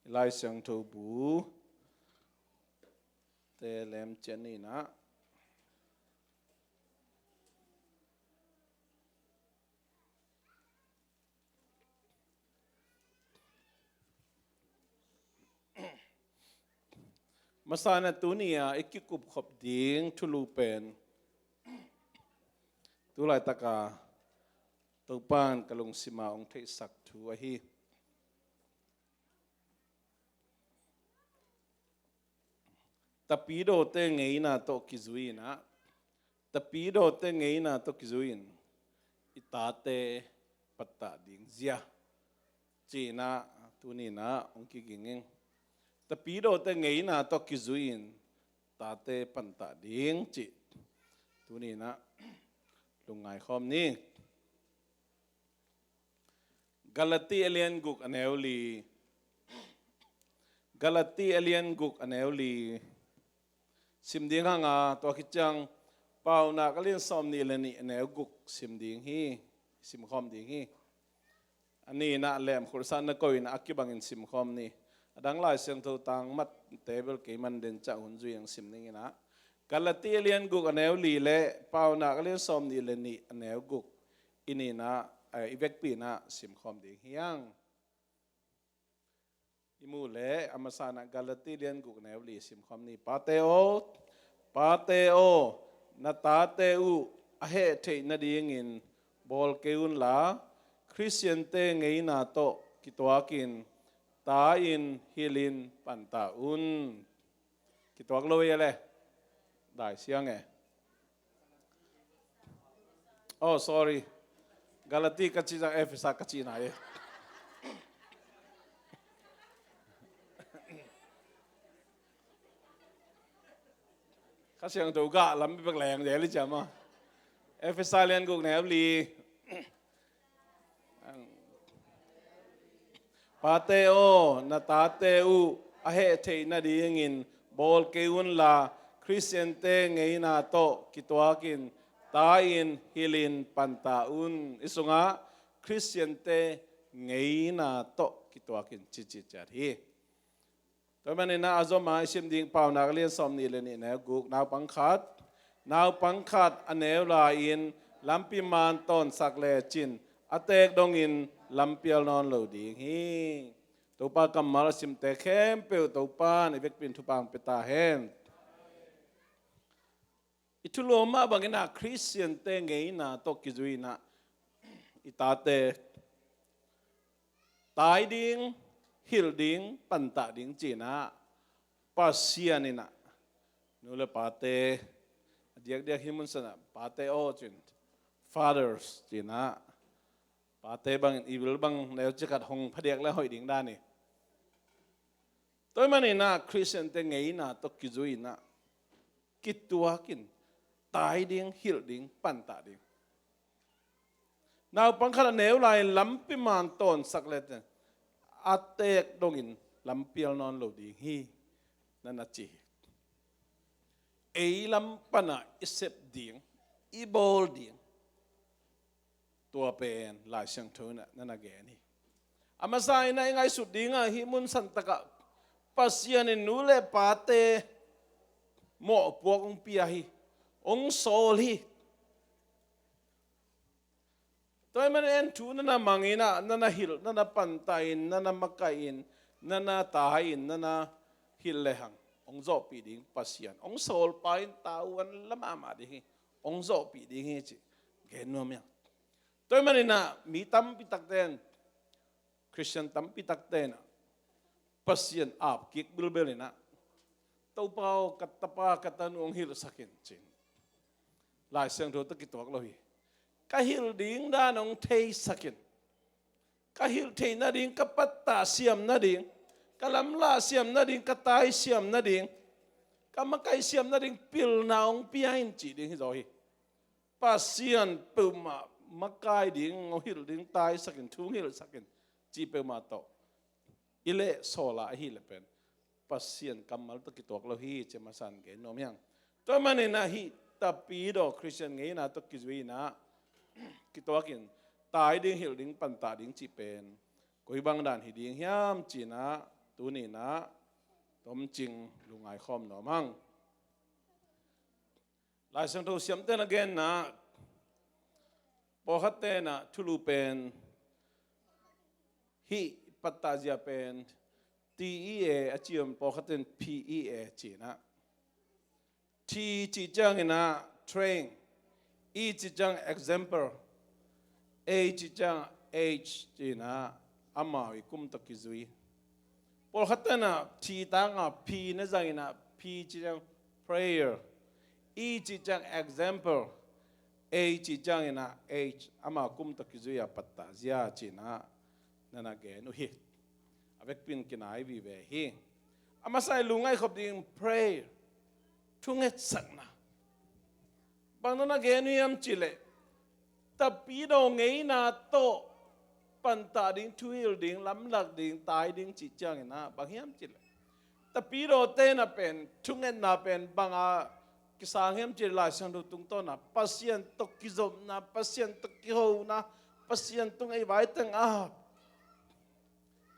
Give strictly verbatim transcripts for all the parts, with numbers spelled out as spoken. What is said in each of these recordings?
Lai Siangtho bu te lem ciat ni in ah, masa in ah tuni-a i kikupkhop ding thulu pen tu laitaka Topa'n ka lungsim ah hong theihsak thu ahi. Tapidawte ngeina tawh kizui in ah, tapidawte ngeina tawh kizui in i tate pattah ding zia ci-in ah tuni in ah hong kiging ing. Tapidawte ngeina tawh kizui in tate pattah ding cih tuni in ah lungngai khawm ni. Galati a lian guk a neu li. Galati a lian guk a neu li. Sim ding hang a, tua khit ciang Paunak a lian sawm nih le nih a neu guk sim ding hi. Sim khawm ding hi. A ni in ah lemkhulhsakna ko in ah a kibangin sim khawm ni. A dang Lai Siangtho tang mat table kei man den ciah hun zui ang sim ding in ah. Galati a lian guk a neu li le Paunak a lian sawm nih le nih a neu guk i ni in ah, eh, i vekpi in ah sim khawm ding hi hang. I muh leh a masa in ah Galati lian guk a neu li sim khawm ni. Pate aw, pate aw, na tate uh a heh theih nadingin bawl kei unla, Khristiante ngeina tawh kituakin, ta-in, hilhin, panta un. Kituak lo hi a le. Dai siang e. Oh, sorry. Galati ka cih ciang Efesa ka cihna hi. Kha Siangtho gah lam bek leng zel hi ciam a. Efesa lian guk neu li. Pate aw, na tate uh a heh theih nadingin bawl kei unla, Khristiante ngeina tawh kituakin, ta-in, hilhin, panta un. I sungah Khristiante ngeina tawh kituakin cihcih ciat hi. Tua manin ah a zom a i sim ding Paunak a lian sawm nih le nih neu guk, naupang khat, naupang khat a neu lai-in lampi man tawnsak lecin a teek dongin lampial nawn lo ding hi. Topa kammal a simte khempeuh Topa in i vekpi in thupha hong pia ta hen. I thulu mah bangin ah Khristiante ngeina tawh kizui in ah i tate tai ding, hilh ding, pantah ding ci-in ah Pasian in ah nu le pate, a diakdiak hih mun san ah pate aw ci-in, fathers ci-in ah pate bangin i bil bang neu cikhat hong phadiak le hoih ding dan hi. Tua ahih manin ah Khristiante ngeina tawh kizui in ah kituakin tai ding, hilh ding, pantah ding. Naupang khat a neu lai-in lampi man tawnsak lecin a teek dongin lampial nawn lo ding hi, na na ci hi. Ei lam panah i sep ding, i bawl ding, tua pen Lai Siangtho in ah na na gen hi. A masa in ah i ngaihsut dingah hih mun santakah Pasian in nu le pate mawhpuak hong pia hi, hong sawl hi. Tua ahih manin en thu na na mang in ah, na na hilh, na na pantah in, na na makaih in, na na tai in, na na hilh lehang hong zawhpih ding Pasian, hong sawlpa in tavuan la mahmah ding hi, hong zawhpih ding hi cih gen nuam hi hang. Tua ahih manin ah mi tampi takte in, Khristian tampi takte in ah Pasian ap kik bilbel in ah, Topa aw, ka tapa ka tanu hong hilhsak in ci-in Lai Siangtho tawh kituak lo hi. Ka hilh ding dan hong theisak in, ka hilh theih nading, ka pattah siam nading, ka lamlah siam nading, ka tai siam nading, ka makaih siam nading pilna hong pia in cih ding hi zaw hi. Pasian peuhmah makai ding, hong hilh ding, taisak in, thu hong hilhsak in cih peuhmah tawh i leh sawl a, ahih leh pen Pasian kammal tawh kituak lo hi cih a masa in gen nuam hi hang. Tua ahih manin ah hih tapidaw Khristian ngeina tawh kizui in ah kituakin tai ding, hilh ding, pantah ding cih pen koi bang dan hi ding hiam ci-in ah tuni-in ah tomcing lungngai khawm nuam hang. Lai Siangtho siamte in a genna, pawlkhat te'n ah thulu pen, hih pattah zia pen T E A a ci om, pawlkhat te'n P E A ci-in ah. T cih ciangin ah train, E cih ciang example, A cih ciang age ci-in ah amau i kum tawh kizui. Pawlkhat te'n ah T tangah P na zangin ah P cih ciang prayer, E cih ciang example, A cih ciangin ah age, amau kum tawh kizui a pattah zia ci-in ah na na gen uh hi. A vekpi-in kinai vive hi. A masa-in lungngai khop ding prayer, thungetsakna. Bang na na gen uh hiam cih leh, Tapidaw ngeina tawh pantah ding, thuhilh ding, lamlak ding, tai ding cih ciangin ah bang hiam cih leh, Tapidawte in ah pen thungetna pen bang a kisang hiam cih leh, Lai Siangtho tungtawn ah Pasian tawh kizopna, Pasian tawh kihona, Pasian tung ei vaiteng a.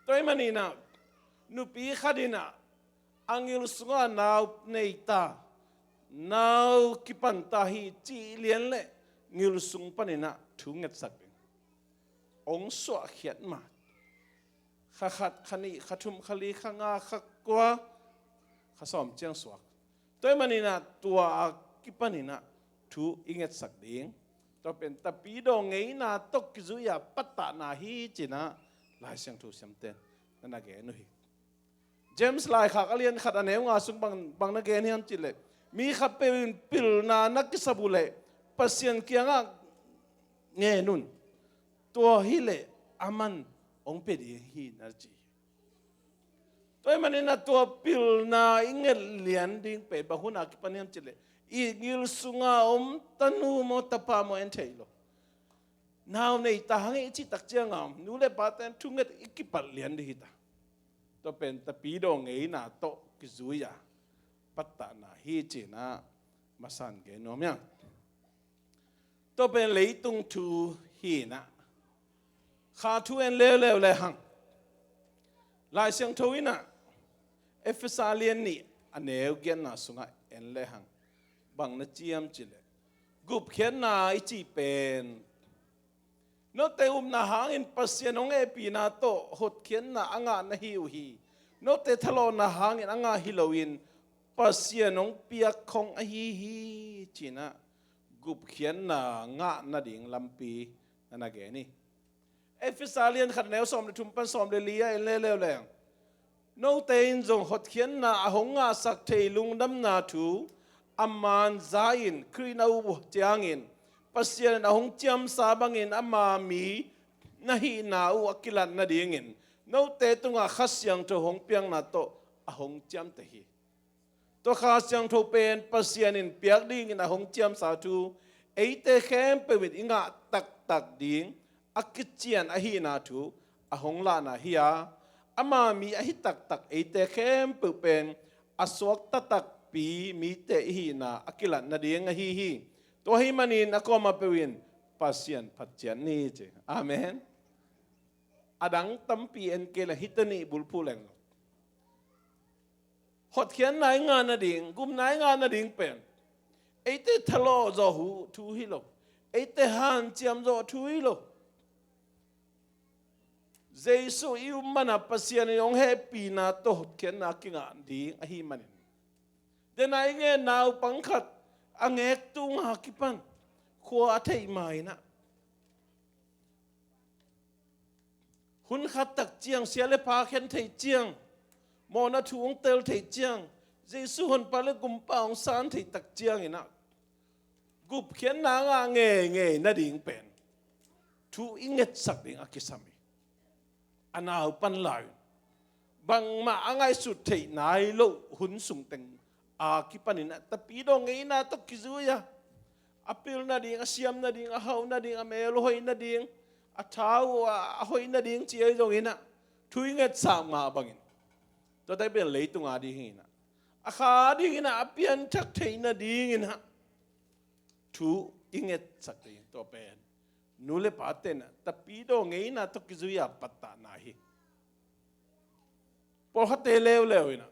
Tua ahih manin ah nupi khat in ah a ngil sungah nau nei ta, nau kipan ta hi cih lian leh ngil sung panin ah thungetsak ding. Hong suahkhiat ma. Kha khat, kha nih, kha thum, kha li, kha nga, kha kua, kha sawm ciang suak. Tua ahih manin ah tua a kipanin ah thu i ngetsak ding. Tua pen Tapidaw ngeina tawh kizui a pattahna hi ci-in ah Lai Siangtho siamte'n na na gen uh hi. James laikhak a lian khat a neu nga sung bang, bang na gen hiam cih leh, mi khatpeuh in pilna na kisap uh leh Pasian kiangah ngen un. Tua hi leh aman hong pia ding hi na ci hi. Tua ahih manin ah tua pilna i nget lian ding pen bang hun a kipan hiam cih leh, i ngil sunga om tanu maw, tapa maw en thei lo. Nau nei ta hang i cih tak ciangah nu le pate'n thunget i kipat lian ding hi ta. Tua pen Tapidaw ngeina tawh kizui a pattahna hi ci-in ah masa-in gen nuam hi hang. Tua pen leitung thu hi-in ah, kha thu en leuleu le hang. Lai Siangtho in ah Efesa lian nih a neu giatna sungah en le hang, bang na ci hiam cih leh, gupkhiatna i cih pen note upna hangin Pasian hong hehpihna tawh hotkhiatna a ngah na hi uh hi. Note thalawhna hangin a ngah hi loin Pasian hong piak khong ahi hi, ci-in ah gupkhiatna ngah nading lampi na na gen hi. Efesa lian khat neu sawm le thum pan sawm le li ah en leuleu leng, note in zong hotkhiatna a hong ngahsak thei lungdamna thu a man za-in Khrih na up uh ciangin Pasian in a hong ciamsa bangin ama mi na hihna uh a kilat nadingin note tungah Kha Siangtho hong piakna tawh a hong ciamteh hi. Tua Kha Siangtho pen Pasian in piak dingin a hong ciamsa thu, eite khempeuh in i ngah taktak ding a kician ahihna thu a hong lahna hi a, ama mi ahi taktak eite khempeuh pen a suakta takpi mite i hihna a kilat nading ahi hi. Tua ahih manin a kuamah peuh in Pasian phat ciat ni ci. Amen. A dang tampi en kei leh hih teh nih bulphuh leng lo. Hotkhiatna i ngah nading, gupna i ngah nading pen eite thalawh zawh thu hi lo, eite hanciam zawh thu hi lo. Jesuh i up man a Pasian in hong hehpihna tawh hotkhiatna kingah ding ahih manin, den a i ngen naupang khat a ngek tunga kipan khua a theih ma-in ah, hun khat tak ciang sia le pha khen theih ciang, mawhna thu hong tel theih ciang, Jesuh Honpa le Kumpa hong san theih tak ciangin ah, gupkhiatna a ngah ngeingei nading pen thu i ngetsak ding a kisam hi. A nau pan lai un bangmah a ngaihsut theih nai loh hun sung teng a kipanin ah Tapidaw ngeina tawh kizui a, a pil nading, a siam nading, a hauh nading, a mel hoih nading, a thau a, a hoih nading ci ahi zongin ah thu i ngetsak mah bangin, tua teh pen leitung a ding hi-in ah, a kha dingin ah a pianthak theih nadingin ah thu i ngetsak ding, tua pen nu le pate'n ah Tapidaw ngeina tawh kizui a pattahna hi. Pawlkhatte leuleu in ah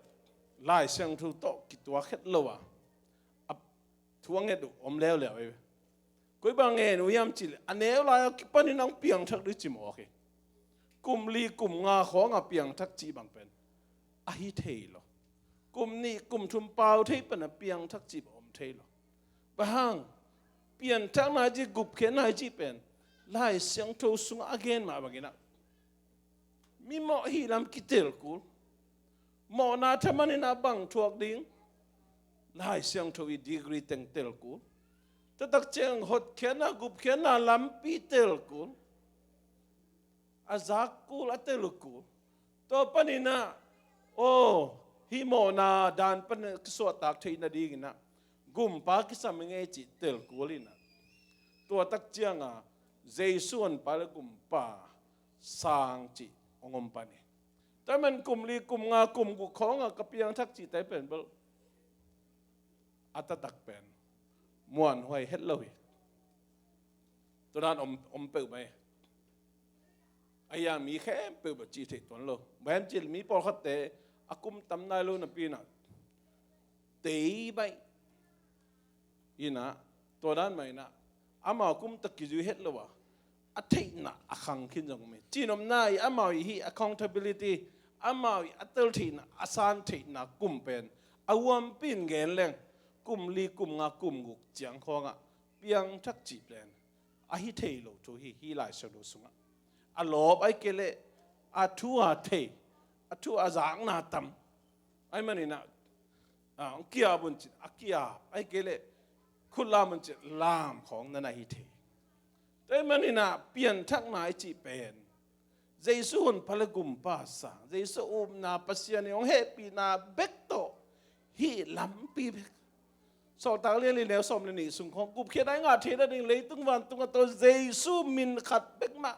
Lai Siangtho tawh kituak het lo a, a thu a nget uh om leuleu ei ve. Koi bang ngen uh hiam cih leh a neu lai-a kipanin a hong piangthak ding ci mawk hi. Kum li kum nga khawngah piangthak cih bang pen ahi thei lo. Kum nih kum thum pau thei pan a piangthak cih bang om thei lo. Bang hang? Pianthakna i cih, gupkhiatna i cih pen Lai Siangtho sungah a gen mah bangin ah mi mawh hih lam kitel kul. Mawhna thaman in ah bang thuak ding? Lai Siangtho i degree teng tel kul. Tua tak ciang hotkhiatna, gupkhiatna lampi tel kul. A zak kul, a tel uh kul. Tua panin ah, aw, hih mawhna dan pan kisuahtak theih nadingin ah gumpa kisam i ngei cih tel kul in ah, tua tak ciangah Jesu honpa le gumpa sang cih hong om pan hi. Tua man kum li kum nga kum guk khawngah ka piangthak cihte pen bel a taktak pen muanhuai het lo hi. Tua dan om, om peuhmah hi. A hiang mi khempeuh bel cih theih tuan lo. Bang hiam cih leh mi pawlkhatte a kum tam nai lo napi in ah tei baih in ah, tua dan mah in ah amau kum tawh kizui het lo a, a theihna a khang khin zong om hi. Cihnopna i amau i hih accountability, amau i a tel theihna, a san theihna kum pen a huampi in gen leng kum li kum nga kum guk ciang khawngah piangthak cih pen ahi thei lo thu hi, hih Lai Siangtho sungah. A lawp ahih kei leh a thu a thei, a thu a zakna tam. Ahih manin ah, a, hong ki-ap un cin a ki-ap, ahih kei leh khut lam un cin lam khawng na na hi thei. Tua ahih manin ah pianthakna i cih pen Jesu honpa le gumpa sang, Jesu upna, Pasian in hong hehpihna bek tawh hih lampi bek. Sawltak lian li neu sawm le nih sung khawng gupkhiatna i ngah theih nading leitung vantung a tawh Jesu min khat bek mah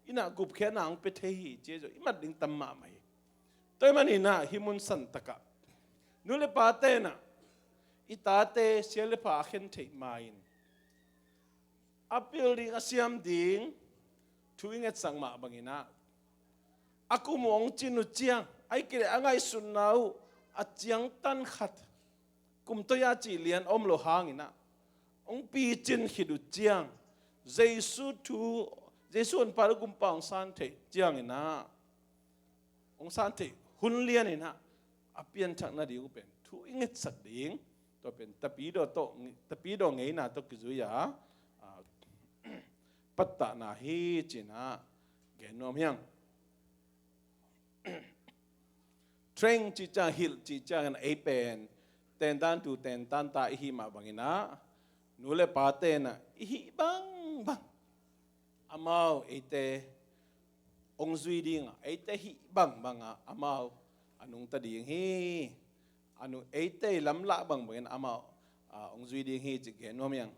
in ah gupkhiatna hong pia thei hi ci-a zong i mat ding tam mahmah hi. Tua ahih manin ah hih mun santakah nu le pate in ah i tate sia le pha a khen theih ma-in a pil ding, a siam ding thu i ngetsak mah bangin ah a kum uh hong cin uh ciang, ahih kei leh a ngaihsutna uh a ciangtan khat, kum toi-a cih lian om lo hangin ah hong picin khit uh ciang, Jesu thu, Jesu honpa le gumpa hong san theih ciangin ah, hong san theih hun lianin ah a pianthak nading uh pen thu i ngetsak ding, tua pen tapidaw tawh, tapidaw ngeina tawh kizui a, a, pattahna hi ci-in ah gen nuam hi hang. Train cih ciang, hilh cih ciangin ei pen tentan tu tentan ta i hih mah bangin ah nu le pate in ah i hih bangbang amau eite hong zui ding a, eite hih bangbang ah amau a nungta ding hi. A nung, eite i lamlah bangbangin amau, a, hong zui ding hi cih gen nuam hi hang.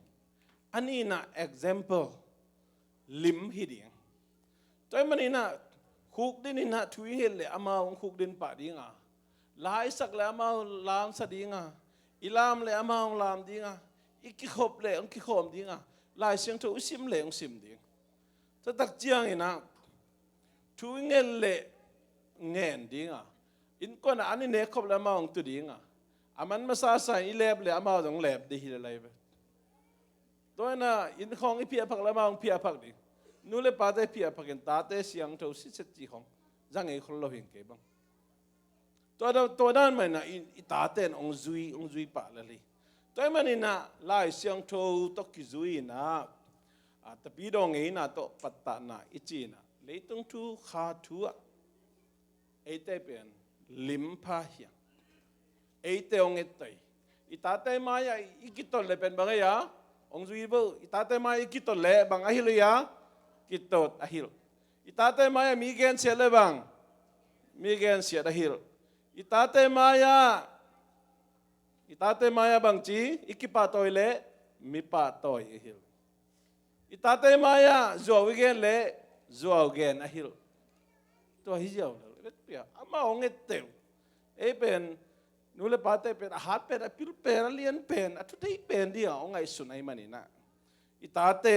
A nihna example, lim hi ding. Tua ahih manin ah khukdin in ah thu i nget leh amau hong khukdin pah ding a, la i sak leh amau la hong sa ding a, i lam leh amau hong lam ding a, i kikhop leh hong kikhawm ding a, Lai Siangtho i sim leh hong sim ding. Tua tak ciangin ah thu i nget leh ngen ding a, innkuan ah an i nek khop leh amau hong tu ding a, a man masa sa in i lep leh amau zong lep ding hi lel lai ve. Tua in ah inn khawng i phiahphak leh amau hong phiahphak ding. Nu le pate phiahphakin tate siangtho sitset cih khawng za ngei khol lo hi ing kei bang. Tua dan, tua dan mah in ah i, i tate in hong zui, hong zui pah lel hi. Tua ahih manin ah Lai Siangtho tawh kizui in ah, a, tapidaw ngeina tawh pattahna i cih in ah leitung thu, kha thu ah eite pen limpha hi hang. Eite hong etteh hi. I tate mai-ah i kitot leh pen bang hi a, hong zui vo. I tate mai-ah i kitot leh bang a hilh hi a, kitot a hilh. I tate mai-ah mi gensiat leh bang, mi gensiat a hilh. I tate mai-ah, i tate mai-ah bangci i kipahtawi leh mi pahtawi a hilh. I tate mai-ah zuau i gen leh zuau gen a hilh. Tua hi ziau lel, i vet pia amau hong etteh uh. Ei pen nu le pate pen a hat pen, a pil pen, a lian pen, a thuthei pen ding a hong ngaihsun ahih manin ah i tate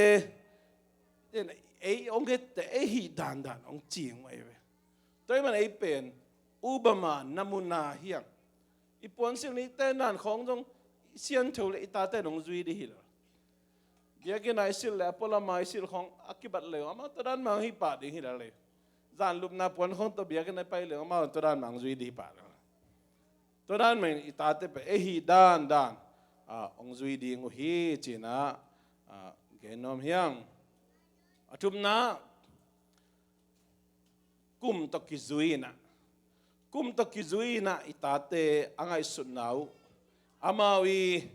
in ei hong etteh, ei hih dandan hong cing uh ahi ve. Tua ahih man ei pen Obama namuna hi hang. I puansilh ni tenan khawng zong siangtho le i tate nong zui dih hi lo. Biakinn ah i silh le a pualam ah i silh khawng a kibat le amau tua dan mah hi pah ding hi lo le. Zan lupna puan khawng tawh biakinn ah i pai le amau tua dan mah zui dih hi pah lo. Tua dan mah i tate pen ei hih dan dan hong zui ding uh hi ci-in ah gen nuam hi hang. A thumna, kum tawh kizui-in ah, kum tawh kizui-in ah i tate a ngaihsutna uh amau i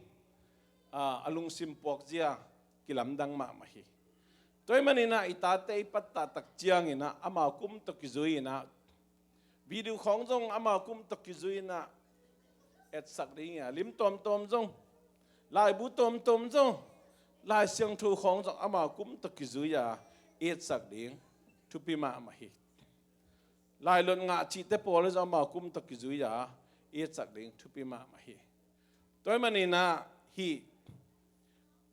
a lungsim puakzia kilamdang mahmah hi. Tua ahih manin ah i tate i pattah tak ciangin ah amau kum tawh kizui-in ah video khawng zong amau kum tawh kizui-in ah etsak ding hi a, lim tuamtuam zong, laibu tuamtuam zong, Lai Siangtho khawng zong amau kum tawh kizui-a etsak ding thupi mahmah hi. Lailot ngah cihte pawl zong amau kum tawh kizui-a etsak ding thupi mahmah hi. Tua ahih manin ah hih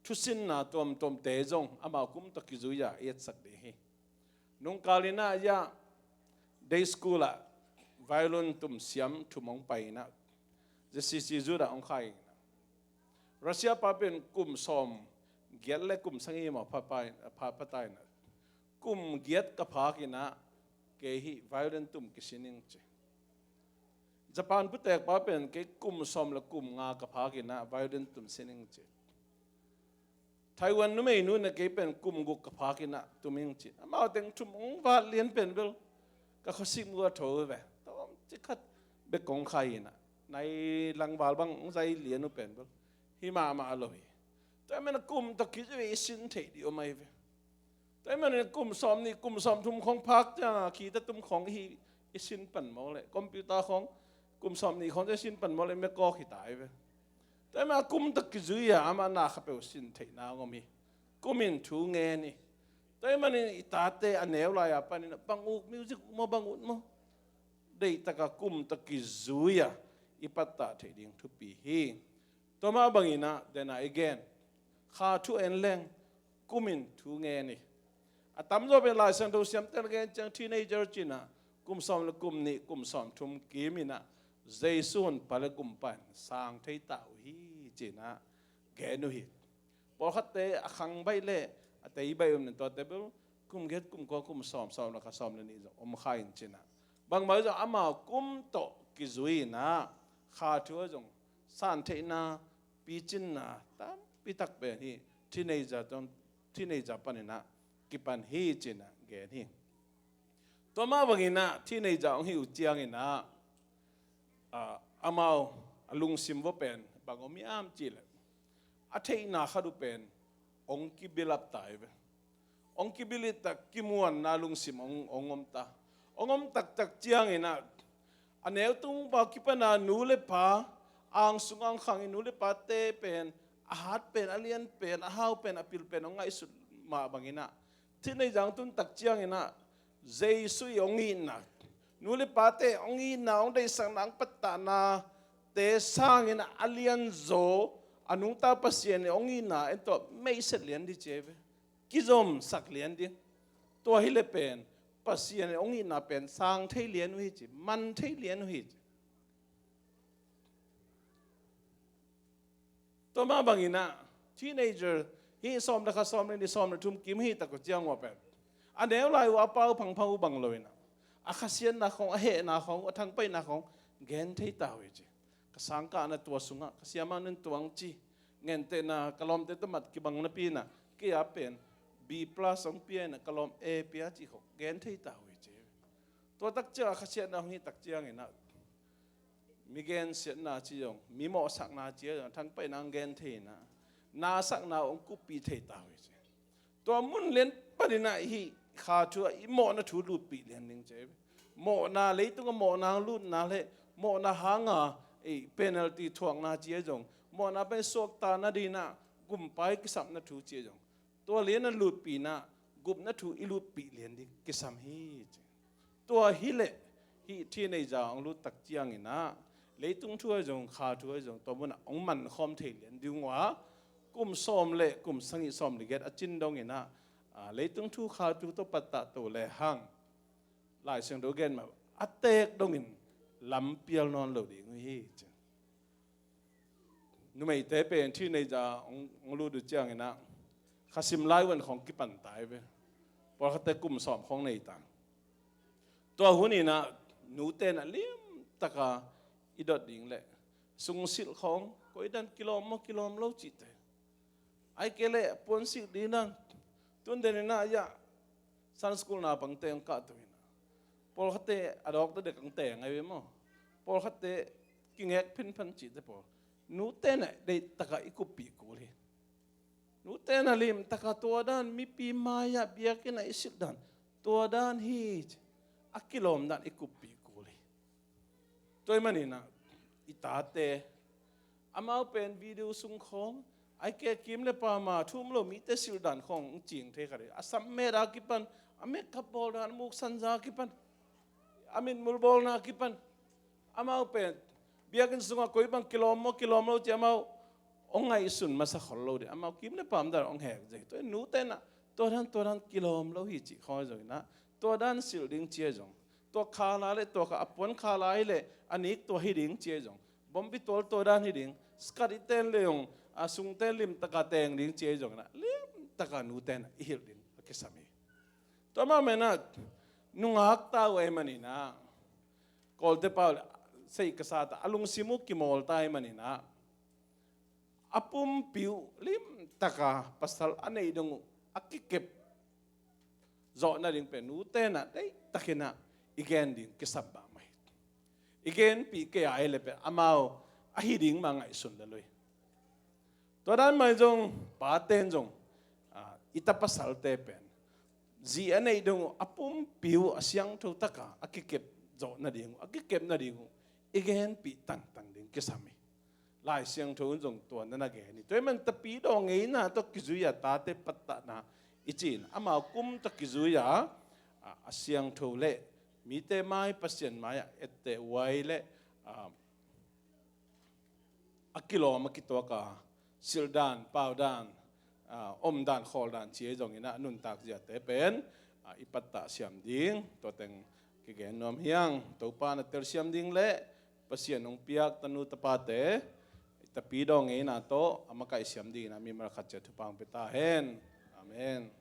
thusinna tuamtuamte zong amau kum tawh kizui-a etsak ding hi. Nungkal in ah ya day school ah violin tum siam thum hong pai in ah, ZCC Youth ah hong khai in ah, Russia pa pen kum sawm giat le kum sagih maw pha, pha, pha, pha ta in ah, kum giat ka phak in ah kei hih violin tum kisin ing ci. Japan putek pa pen kei kum sawm le kum nga ka phak in ah violin tum sin ing ci. Taiwan numeinu in ah kei pen kum guk ka phak in ah tum ing ci. Amau teng thum hong vat lian pen bel ka khuasik mu a tho ve. Tawmcik khat bek kong khai in ah nai langval bang hong zai lian uh pen bel hi mahmah lo hi. Tua ahih manin ah kum tawh kizui i sin theih ding om ahi ve. Tua ahih manin kum sawm nih, kum sawm thum khawng phak ciang a keyboard tum khawng i, i sin pan mawk leh, computer khawng kum sawm nih khawng i sin pan mawk leh mekawk hi ta hi ve. Tua ahih manin kum tawh kizui-a amah na kha peuh sin theihna hong om hi. Kum in thu ngen hi. Tua ahih manin i tate a neu lai-a panin ah bang uk, music uk maw, bang ut maw, deihtak a kum tawh kizui-a i pattah theih ding thupi hi. Tua mah bangin ah, den a i gen, kha thu en leng kum in thu ngen hi. A tamzaw pen Lai Siangtho siamte na gen ciang teenager ci-in ah, kum sawm le kum nih, kum sawm thum kim in ah Jesu honpa le Gumpa in sang thei ta uh hi ci-in ah gen uh hi. Pawlkhatte a khang baih le a tei baih uh nen, tuate bel kum giat, kum kua, kum sawm, sawm le khat, sawm le nih zong om kha in ci-in ah, bangmah zong amau kum tawh kizui-in ah kha thu ah zong santheihna, picinna tampi tak pen hih teenager tawh, teenager panin ah kipan hi ci-in ah gen hi. Tua mah bangin ah teenager hong hih uh ciangin ah, ah, amau a lungsim vua pen bang om hiam cih leh, a theihna khat uh pen hong kibilap ta hi ve. Hong kibilip ta, kimuanna lungsim hong, hong om ta. Hong om taktak ciangin ah, a neu tung pau kipan a nu le pa, ang sung ang khang i nu le pate pen, a hat pen, a lian pen, a hau pen, a pil pen hong ngaihsut mah bangin ah, teenager hong tun tak ciangin ah, Jesu i hong itna, nu le pate hong itna, hong deihsakna, hong pattahna te sangin ah a lianzaw, a nungta Pasian i hong itna en tawh meihset lian ding ci hi ve. Kizomsak lian ding. Tua hi leh pen Pasian i hong itna pen sang thei lian uh hi ci, man thei lian uh hi ci. Tua mah bangin ah teenager hih sawm le khat, sawm le nih, sawm le thum kim hih tak uh ciang uh a pen, a neu lai uh a pau phangphang uh bang lo in ah, a khasiatna khawng, a hehna khawng, a thangpaihna khawng gen thei ta uh hi ci. Ka sangkahna tua sungah ka siamah nung tuang ci, ngentehna ka lawmte tawh mat kibang napi in ah, kei a pen B plus hong pia in ah, ka lawm A pia cih khawng gen thei ta uh hi ci. Tua tak ciang a khasiatna hong hih tak ciangin ah, mi gensiatna ci zong, mi mawhsakna ci zong, a thangpaihna hong gen thei in ah, nasakna hong kuppih thei ta uh hi ci. Tua mun lian panin ah hih kha thu ah i mawhna thu lutpih lian ding ci hi. Mawhna, leitung a mawhna hong lutna le mawhna hanga, eh, penalty thuakna ci a zong, mawhna pen suakta nadingin ah gumpai kisapna thu ci a zong, tua lian a lutpihna, gupna thu i lutpih lian ding kisam hi ci. Tua hi leh hih teenager hong lut tak ciangin ah, leitung thu ah zong, kha thu ah zong, tua munah hong mankhawm thei lian ding uh a, kum sawm le kum sagih sawm le giat a cin dongin ah, ah, leitung thu, kha thu tawh pattah to lehang, Lai Siangtho gen mah a tek dongin lampial nawn lo ding uh hi ci. Numeite pen teenager hong, hong lut uh ciangin ah khasim lai un khawng kipan ta hi ve. Pawlkhatte kum sawm khawng nei ta. Tua hun in ah nute in ah limtaka i dot ding leh sungsilh khawng koi dan kilawm maw kilawm lo cihte. Ahih kei leh puansilh ding dan. Tun den in ah ya Sunday school naupangte hong kahto in ah pawlkhatte a dawkta dek hong teng ahi ve maw? Pawlkhatte kingek phinphan cihte pawl nute in ah deihtaka i kuppih kul hi. Nute in ah limtaka tua dan mipi mai-ah biakinn ah i silh dan tua dan hi ci a kilawm dan i kuppih kul hi. Tua ahih manin ah i tate amau pen video sung khawng ahih kei leh kim le pam a thu um lo mite silh dan khawng hong cing thei kha ding. A sam met a kipan, a makeup bawl dan, a muksan za a kipan, a mitmul bawlna a kipan amau pen biakinn sungah koi bang kilawm maw kilawm lo ci amau hong ngaihsun masa khol lo ding. Amau kim le pam dan hong hek zia hi. Tua in nute in ah tua dan tua dan kilawm lo hi cih khawng zong in ah tua dan silh ding ci a zong, tua khala le tua kha a puan khala hi leh a nik tua hi ding ci a zong, bombi tual tua dan hi ding, skirt i ten le zong a sungte limtaka teng ding ci a zong in ah limtaka nute in ah i hilh ding a kisam hi. Tua mah manin ah nungak ta uh ahih manin ah Kawlte pau le seih ka sa ta, a lungsim uh kimawl ta ahih manin ah a pumpi uh limtaka pasal a neih dong uh a kikep zawh nading pen nute in ah deihtakin ah i gen ding kisam mahmah hi. I genpih kei a hi leh pen amau ahi ding mah ngaihsun lel uh hi. Tua dan mah zong pate in zong, ah, i ta pasalte pen zi a neih dong uh a pumpi uh a siangtho taka a kikep zawh nading uh, a kikep nading uh i genpih tangtang ding kisam hi. Lai Siangtho in zong tua na na gen hi. Tua ahih manin tapidaw ngeina tawh kizui a tate pattahna i cih in amau kum tawh kizui a, a, a siangtho le mite mai, Pasian mai-ah etteh huai le, a, a kilawm a kituak a silh dan, pau dan, a, om dan, khawl dan ci a hi zongin ah nuntak ziate pen, a, i pattah siam ding, tua teng kigen nuam hi hang. Topa na telsiam ding le Pasian hong piak tanu tapate i tapidaw ngeina tawh a makaih siam dingin ah mimal khat ciat thupha hong pia ta hen. Amen.